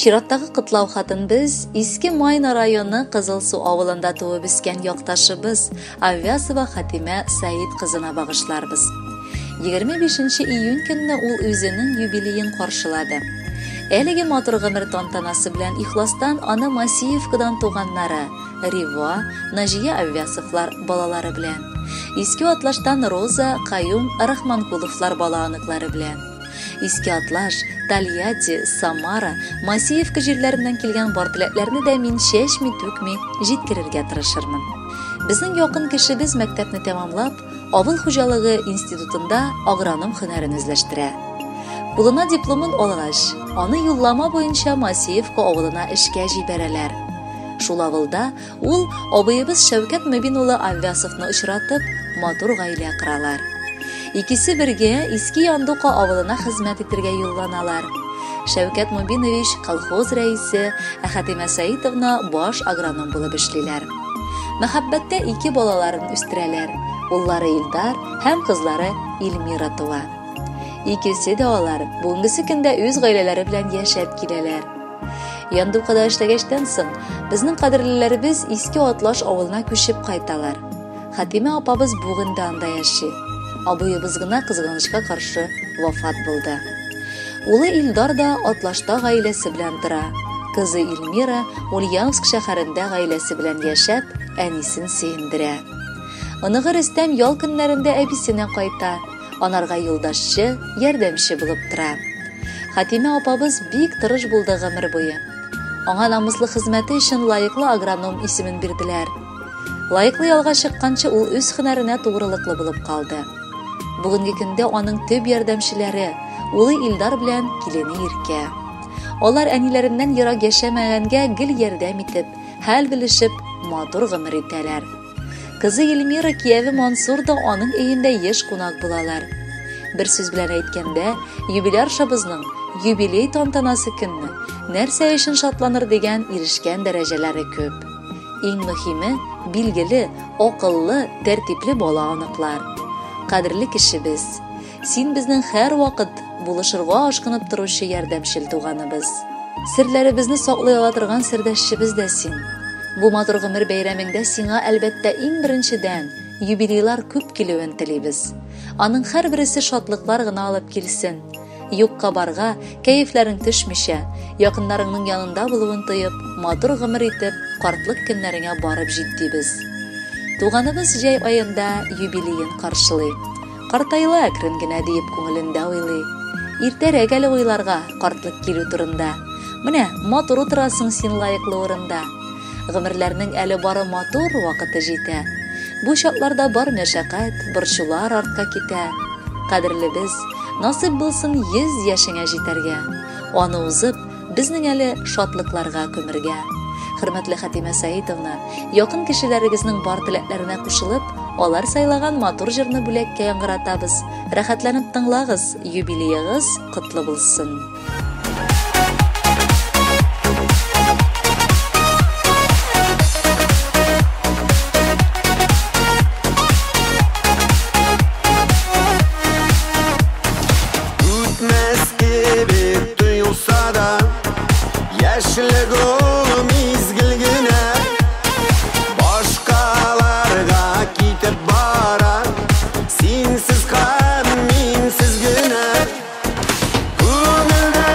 Чираттагы котлау хатын без Иске Майна районы Кызылсу авылында туып үскән якташыбыз Авясова Хатимә Саид кызына багышларбыз. 25 июнь көнне ул үзенең юбилеен каршылады. Әлеге матур гомер тантанасы белән ихластан аны Масиевкадан туганнары Рива, Наҗия Авясовлар балалары белән, Иске Атлаштан Роза, Каюм Рахманкуловлар бала оныклары белән, Иске Атлаш, Тольятти, Самара, Масиевка җирләреннән килгән бар теләкләрне дә мин чәчми-түкми җиткерергә тырышырмын. Безнең якын кешебез мәктәпне тәмамлап, авыл хуҗалыгы институтында агроном һөнәрен үзләштерә. Кулына дипломын алгач, аны юллама буенча Масиевка авылына эшкә җибәрәләр. Шул авылда ул абыебыз Шәүкәт Мөбин улы Аввясовны очратып, матур гаилә коралар. Икесе бергә Иске Яндука авылына хезмәт итергә юлланалар. Шәүкәт Мубинович колхоз рәисе, ә Хәтимә Сәитовна баш агроном булып эшлиләр. Мәхәббәттә ике балаларын үстерәләр. Уллары Илдар һәм кызлары Илмира туа. Икесе дә алар бүгенгесе көндә үз гаиләләре белән яшәп киләләр. Яндукада эшләгәчтән соң, безнең кадерлеләребез Иске Атлаш авылына күчеп кайталар. Хатимә апабыз бүген дә анда яши. Абыебыз гына кызганычка каршы вафат булды. Улы Илдар да Атлашта гаиләсе белән тора. Кызы Илмира Ульяновск шәһәрендә гаиләсе белән яшәп, әнисен сөендерә. Оныгы Рөстәм ял көннәрендә әбисенә кайта, анарга юлдашчы, ярдәмче булып тора. Хатимә апабыз бик тырыш булды гомер буе. Аңа намуслы хезмәте өчен лаеклы агроном исемен бирделәр. Лаеклы ялга чыкканчы ул үз һөнәренә тугрылыклы булып калды. Бүгенге көндә аның төп ярдәмчеләре улы Илдар белән килене Иркә. Алар әниләреннән ерак яшәмәгәнгә гел ярдәм итеп, хәл белешеп, матур гомер итәләр. Кызы Эльмира, кияве Мансур да аның өендә еш кунак булалар. Бер сүз белән әйткәндә, юбиляршабызның юбилей тантанасы көнне нәрсә өчен шатланыр дигән ирешкән дәрәҗәләре күп. Иң мөһиме, билгеле, акыллы, тәртипле бала оныклар. Кадерле кешебез, син безнең һәрвакыт булышырга ашкынып торучы ярдәмчел туганыбыз. Серләребезне саклый ала торган сердәшчебез дә син. Бу матур гомер бәйрәмеңдә сиңа, әлбәттә, иң беренчедән юбилейлар күп килүен телибез. Аның һәрбересе шатлыклар гына алып килсен. Юкка барга, кәефләрең төшмичә, якыннарыңның янында булуын тоеп, матур гомер итеп, картлык көннәреңә барып җит дибез. Туганыбыз җәй аенда юбилеен каршылый. Картайла әкрен генә диеп күңелендә уйлый. Иртәрәк әле уйларга картлык килү турында. Менә матур утырасың син лаеклы урында. Гомерләрнең әле бары матур вакыты җитә. Бу чакларда бар мәшәкать, борчулар артка китә. Кадерлебез, насыйп булсын 100 яшеңә җитәргә. Аны узып, безнең әле шатлыкларга күмергә. Хөрмәтле Хатимә Саитовна, якын кешеләрегезнең бар теләкләренә кушылып, алар сайлаган матур җырны бүләккә яңгыратабыз. Рәхәтләнеп тыңлагыз, юбилеегыз котлы булсын. Үтмәс кебек тоелса да, яшьлек ул мизгел генә. Башкаларга китеп бара, синсез һәм минсез генә. Күңелдә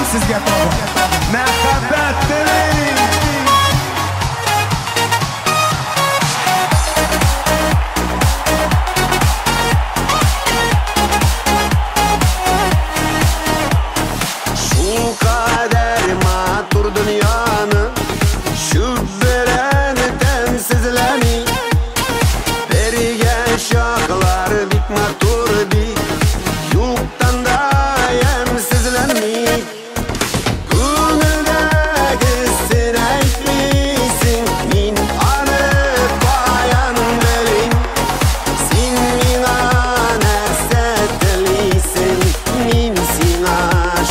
Сезгә тагын. Мәхәббәт телим. Шул кадәр матур дөньяны чүп белән тәмсезләми. Бергә чаклар бик матур бит, юктан да ямьсезләнми. Күңелдәгесен әйтмисең, мин аны каян белим? Син миңа нәрсә телисең, мин сиңа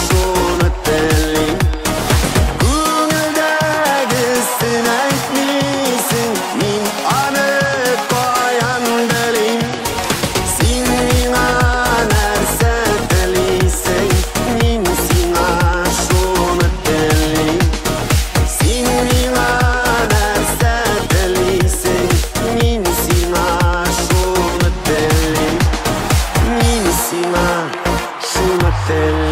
шуны телим. Күңелдәгесен әйтмисең, мин аны каян белим? Син миңа нәрсә телисең, мин сиңа шуны телим. Син миңа нәрсә телисең, мин сиңа шуны телим. Мин сиңа шуны телим.